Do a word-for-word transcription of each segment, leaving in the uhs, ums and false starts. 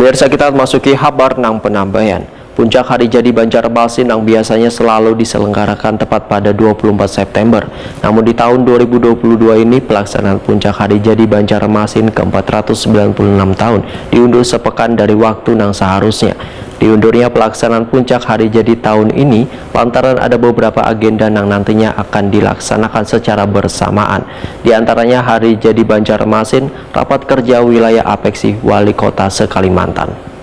Pemirsa, kita masuki habar nang penambayan. Puncak Hari Jadi Banjarmasin yang biasanya selalu diselenggarakan tepat pada dua puluh empat September. Namun di tahun dua ribu dua puluh dua ini, pelaksanaan Puncak Hari Jadi Banjarmasin ke empat ratus sembilan puluh enam tahun diundur sepekan dari waktu nang seharusnya. Diundurnya pelaksanaan Puncak Hari Jadi tahun ini lantaran ada beberapa agenda yang nantinya akan dilaksanakan secara bersamaan. Di antaranya Hari Jadi Banjarmasin, rapat kerja wilayah apeksi Wali Kota se-Kalimantan.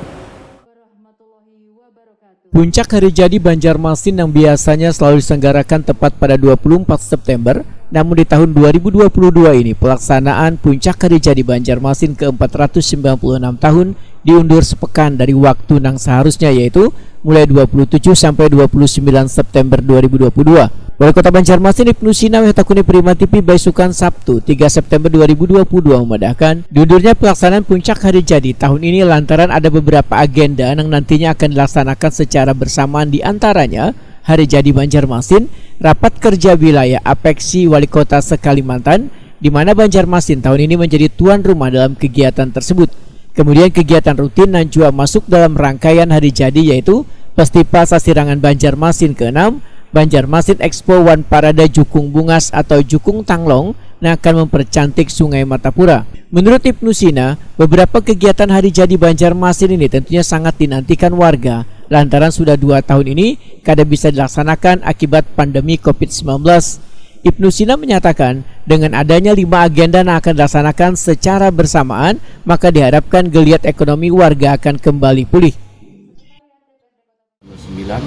Puncak Hari Jadi Banjarmasin yang biasanya selalu diselenggarakan tepat pada dua puluh empat September, namun di tahun dua ribu dua puluh dua ini pelaksanaan Puncak Hari Jadi Banjarmasin ke empat ratus sembilan puluh enam tahun diundur sepekan dari waktu nang seharusnya, yaitu mulai dua puluh tujuh sampai dua puluh sembilan September dua ribu dua puluh dua. Wali Kota Banjarmasin Ibnu Sina weh takuni Prima T V baisukan Sabtu tiga September dua ribu dua puluh dua memadahkan diundurnya pelaksanaan Puncak Hari Jadi tahun ini lantaran ada beberapa agenda yang nantinya akan dilaksanakan secara bersamaan, di antaranya Hari Jadi Banjarmasin, rapat kerja wilayah apeksi Wali Kota se-Kalimantan, di mana Banjarmasin tahun ini menjadi tuan rumah dalam kegiatan tersebut. Kemudian kegiatan rutin yang juga masuk dalam rangkaian Hari Jadi yaitu Festival Sasirangan Banjarmasin keenam, Banjarmasin Expo wan Parade Jukung Bungas atau Jukung Tanglong yang akan mempercantik Sungai Martapura. Menurut Ibnu Sina, beberapa kegiatan Hari Jadi Banjarmasin ini tentunya sangat dinantikan warga lantaran sudah dua tahun ini kada bisa dilaksanakan akibat pandemi covid sembilan belas. Ibnu Sina menyatakan, dengan adanya lima agenda yang akan dilaksanakan secara bersamaan, maka diharapkan geliat ekonomi warga akan kembali pulih. Sembilan,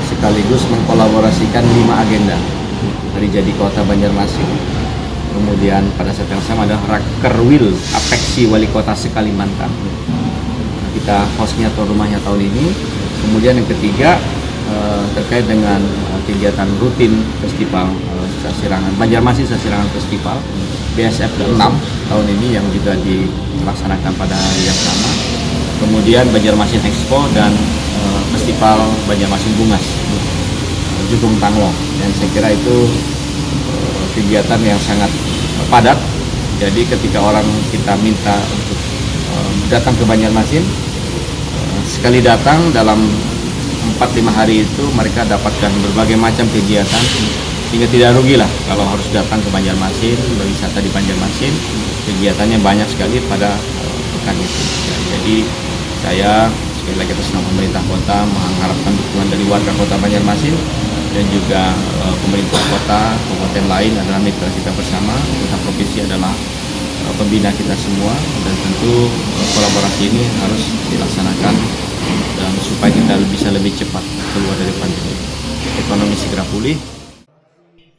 sekaligus mengkolaborasikan lima agenda Hari Jadi Kota Banjarmasin. Kemudian pada saat yang sama ada Rakerwil Apeksi Wali Kota se-Kalimantan. Kita hostnya tuan rumahnya tahun ini. Kemudian yang ketiga, eh, terkait dengan eh, kegiatan rutin festival eh, Sasirangan, Banjarmasin Sasirangan Festival, B S F keenam tahun ini yang juga dilaksanakan pada hari yang sama. Kemudian Banjarmasin Expo dan eh, Festival Banjarmasin Bungas, eh, Jukung Tanglong. Dan saya kira itu eh, kegiatan yang sangat padat. Jadi ketika orang kita minta untuk eh, datang ke Banjarmasin, eh, sekali datang dalam empat lima hari itu mereka dapatkan berbagai macam kegiatan, sehingga tidak rugilah kalau harus datang ke Banjarmasin, berwisata di Banjarmasin. Kegiatannya banyak sekali pada eh, pekan itu. Ya, jadi saya sekali lagi atas nama pemerintah kota mengharapkan dukungan dari warga kota Banjarmasin dan juga eh, pemerintah kota, kabupaten lain adalah mitra kita bersama, pemerintah provinsi adalah eh, pembina kita semua, dan tentu eh, kolaborasi ini harus dilaksanakan dan supaya kita bisa lebih cepat keluar dari pandemi. Ekonomi segera pulih.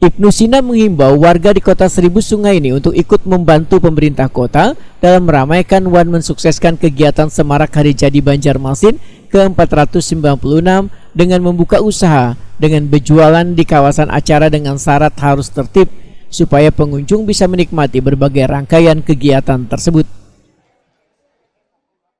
Ibnu Sina menghimbau warga di Kota Seribu Sungai ini untuk ikut membantu pemerintah kota dalam meramaikan wan mensukseskan kegiatan Semarak Hari Jadi Banjarmasin ke empat ratus sembilan puluh enam dengan membuka usaha dengan berjualan di kawasan acara dengan syarat harus tertib, supaya pengunjung bisa menikmati berbagai rangkaian kegiatan tersebut.